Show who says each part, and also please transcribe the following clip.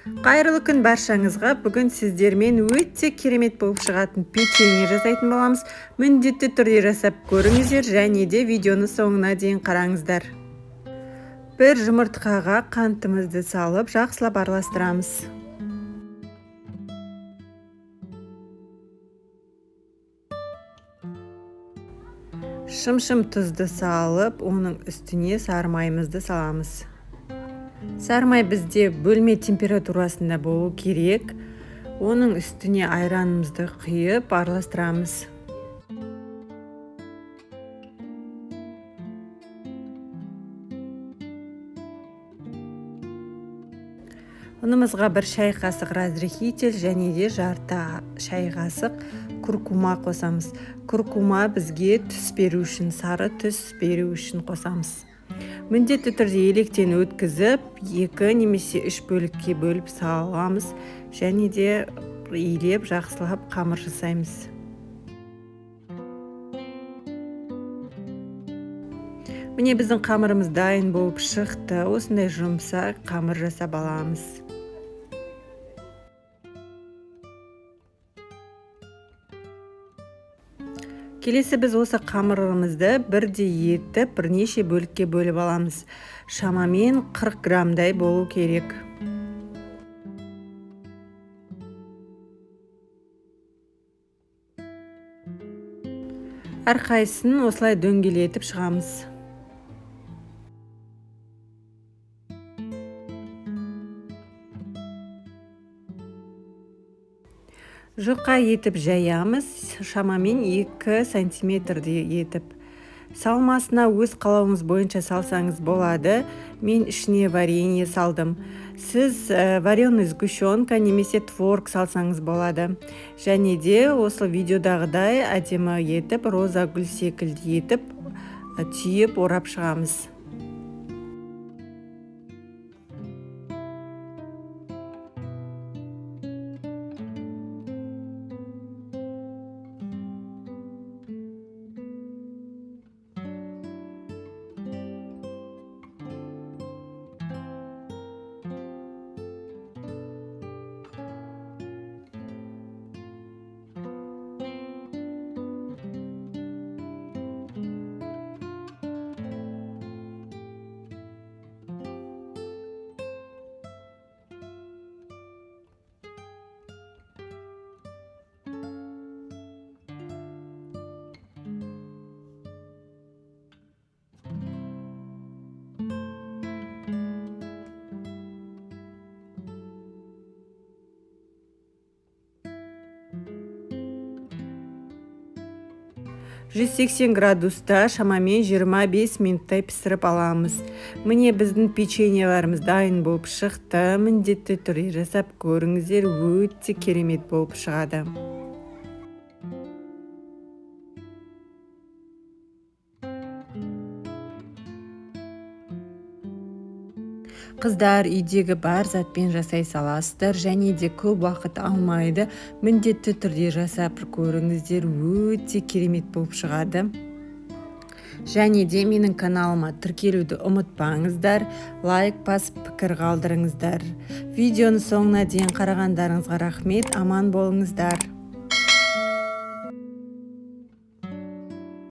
Speaker 1: Қайырлы күн баршаңызға. Бүгін сіздермен өте керемет болып шығатын печенье жасайтын боламыз. Міндетті түрде жасап көріңіздер және де видеоны соңына дейін қараңыздар. Бір жұмыртқаға қантымызды салып, жақсылап араластырамыз. Шым-шым тұзды салып, оның үстіне сары майымызды саламыз. Сары май бізде бөлме температурасында болу керек. Оның үстіне айранымызды құйып араластырамыз. Ұнымызға бір шай қасық разрыхитель және де жарты шай қасық куркума қосамыз. Куркума бізге түс беру үшін, сары түс беру үшін қосамыз. Міндетті түрде електен өткізіп, 2 немесе 3 бөлікке бөліп саламыз және де илеп жақсылап қамыр жасаймыз. Міне біздің қамырымыз дайын болып шықты. Осындай жұмсақ қамыр жасап аламыз. Келесі біз осы қамырымызды бірдей етіп, бірнеше бөлікке бөліп аламыз. Шамамен 40 граммдай болу керек. Әрқайсысын осылай дөңгелетіп шығамыз. Жұқа етіп жаямыз, шамамен 2 сантиметрдей етіп. Салмасына өз қалауыңыз бойынша салсаңыз болады. Мен ішіне варенье салдым. Сіз вареный сгущенка немесе творог салсаңыз болады. Және де осы видеодағыдай әдемі етіп, роза гүл секілді етіп, түйіп орап шығамыз. 180 градуста шамамен 25 минуттай пісіріп аламыз. Міне біздің печеньелеріміз дайын болып шықты. Міндетті түрде жасап көріңіздер, өте керемет болып шығады. Қыздар, үйдегі бар затпен жасай саласыздар және де көп уақыт алмайды. Міндетті түрде жасап көріңіздер, өте керемет болып шығады. Және де менің каналыма тіркелуді ұмытпаңыздар, лайк басып пікір қалдырыңыздар. Видеоны соңына дейін қарағандарыңызға рахмет, аман болыңыздар.